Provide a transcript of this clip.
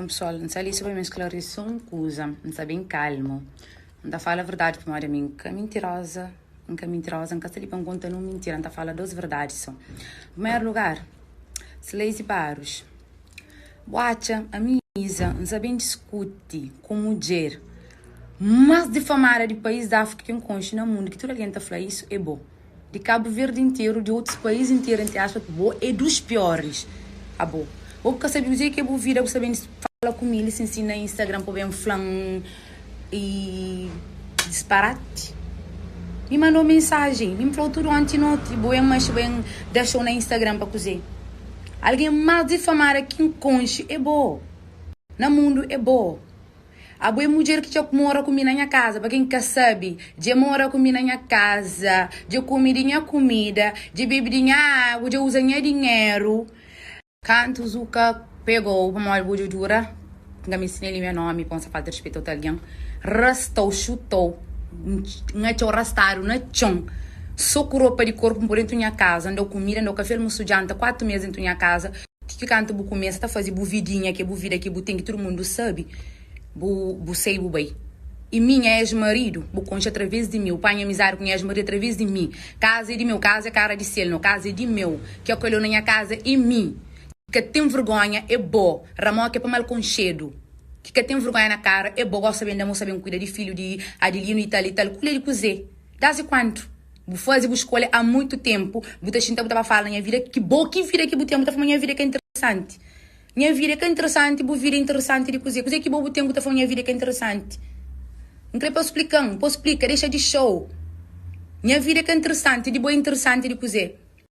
Pessoal, N sta li so pa mi sklarise un kuza. N sta ben kalmu. N ta fala verdadi pamodi ami N ka mintiroza. N ka mintiroza, N ka sta li pa N konta nun mintira. N ta fala dos verdadi so. Primeru lugar, Sileisi Barus, bu atxa ami Iza N sta ben diskuti ku mudjer más difamada di país di Áfrika ki N konxe na mundu ki tudu algen ta fla isu é bo. Di Cabo Verde interu, di otus país interu, entre aspas, bo é dos piores. Abo, bo bu ka sabe kuzê ki é bu vida, bu sta ben fala ku mi li sin sin na Instagram pa ben fla-m e disparati. Mi mandau mensajen, mi flau tudu onti noti, bo ben manxe, bo ben da show na Instagram pa kuzê? Algen más difamada ki N konxe é bo, na mundu é bo. Abo é mudjer ki dja mora ku mi na nha kaza. Pa ken ka sabe, dja mora ku mi na nha kaza, dja kume di nha kumida, dja bebe di nha agu, dja uza nha dinheru. Kantu Zuka pegou pamodi bu dja dura, N ka meste nen limia nomi pa N sa falta rispeta otu algen, rastou, xutou, N atxau rastadu na txon, so ku ropa di korpu N poi dentu nha kaza, N dau kumida, N dau kafe, almosu, djanta, 4 mes dentu nha kaza. Ti ki kantu bu kumesa ta faze bu vidinha, ki é bu vida ki bu ten, ki tudu mundu sabe, bu bu sai bu bai. I mi, nha ex-maridu, bu konxe através di mi, bu panha amizadi ku nha ex-maridu através di mi. Kaza é di meu, kaza é kara di sel, no, kaza é di meu. Ki akolheu na nha kaza é mi. Ki ka ten vergonha é bo, ramoki é pa mal konxedu. Ki ka ten vergonha na kara é bo, gosta ben da mo, sa ben kuida di filhu di Adelinu i tal i tal. Kule di kuzê? Dasi kuantu? Bu faze bu skolha há muitu tempu, bu ta xinta bu ta ba fala na nha vida ki bo ki vida ki bu ten, bu ta fla ma nha vida ka interesanti. Nha vida ka interesanti, bu vida é interesanti di kuzê? Kuzê ki bo bu ten ku ta fla ma nha vida ka interesanti? N kre pa bu splika-m, pa bu splika, dexa di xou. Nha vida ka interesanti, di bo é interesanti di kuzê?